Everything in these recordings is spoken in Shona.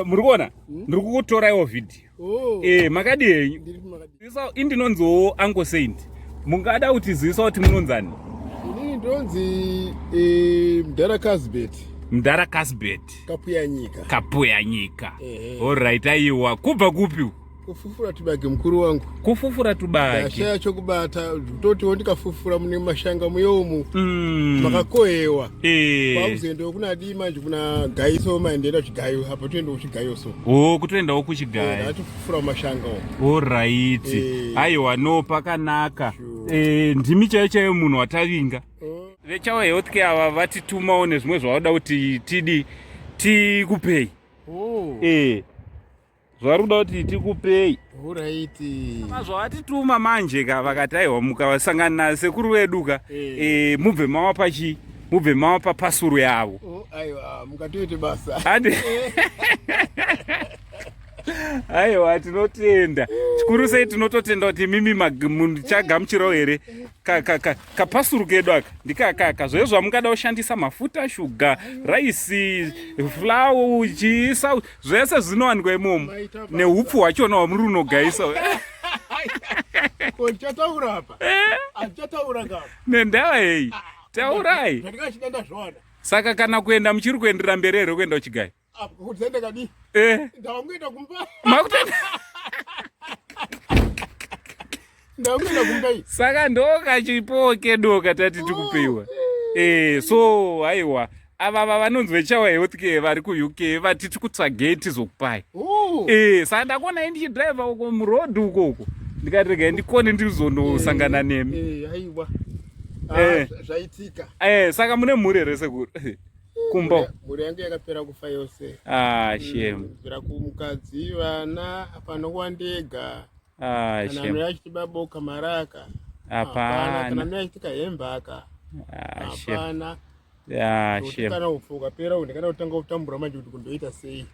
Muri kuona? Ndiri kukutoraiwo video. Oh. Eh, makadi henyu? Ndiri makadi. Isa indinonziwo Uncle Saint. Mungada kutizivisa kuti munonzani? Inini ndonzi eh, Mdara Casbet. Mdara Casbet. Kapuya nyika. Kapuya nyika. All right, aiwa. Kubva kupi? Kufufura tubage mukuru wangu. Kufufura tubage. Ndashaya chokubata totiwo ndikafufura mune mashanga muyomu. Makakohewa. Kwakuzoendawo kuna dii manje kuna gaiso maendaenda kuchigayo apa toendawo kuchigayo so. Oh, kutoendawo kuchigayo. Ndatofufura mashanga umu. All right. Aiwa no pakanaka. Sure. Ndimi chaiyo chaiyo munhu watavinga. Oh. VeChawa Healthcare ava vatitumawo nezvimwe zvavanoda kuti tidi tikupei. Oh. Zvari kuda kuti tikupei. Alright. Zvavatituma manje ka vakati aiwa mukasangana nasekuru vedu ka mubve mawapa chi mubve mawapa pasuru yavo. Oh, aiwa mukatoite basa. Andi. Aiwa tinotenda. Chikuru sei tinototenda kuti mimi muchagamuchirawo here kapasuru kedu aka ndikakaka zve zvamungada kushandisa mafuta shuga raisi flour chiisa zvese zvinowanikwa imomo neupfu hwachona hwamuri unogaisa. Ko ndichataura apa? Handichataura ka. Nendawa yei? Taurai. Zvandingachida ndazviwana. Saka kana kuenda muchiri kuenderera mberi here kuenda kuchigayo? Apa kuti kadii? Ndakungoenda kumba. Makutoenda. Ndakungoenda kumba iyi. Saka ndokachipowo kedu katati tikupiwa. So aiwa ava vanonzi veChawa Healthcare vari kuUK vati tikutsvagei tizokupai. Saka ndakuonai ndichidriver uko muroad uko uko. Ndikati regai ndikone ndizonosangana nemi. Aiwa. Zvaitika. Saka mune mhuri here sekuru? Kumba. Mhuri yangu yakapera kufa yose. Shame. Kubvira kumukadzi, vana, panokuwa ndega. Kana Shame. anouya achiti baboka maraka. Hapana. Kana anouya achiti kahembe aka. Shame. Hapana. Shame. Kana upfu ukapera ndikada kutanga kutambura manje kuti kundoita sei.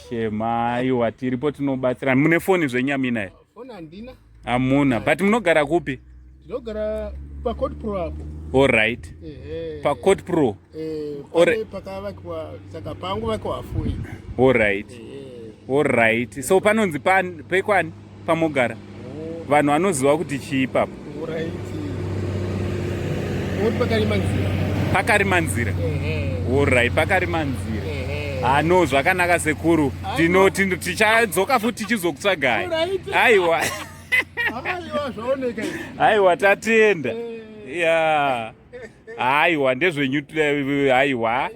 Shame. Aiwa tiripo tinobatsira. Mune foni zvenyamina here? Foni handina. Hamuna. But munogara kupi? Ndinogara paCode Pro apo. All right. PaCode Pro. Pane pakavakiwa saka pangu vakiwa hafui. All right. All right. So panonzi pekwani pamogara? Vanhu vanoziva kuti chii ipapo? All right. Pakarima nzira. Pakarima nzira. All right, pakarima nzira. No, zvakanaka sekuru. Tichadzoka futi tichizokutsvagai. Aiwa. Aiwa zvaoneka. Aiwa tatenda. Ya. Aiwa ndezvenyu aiwa.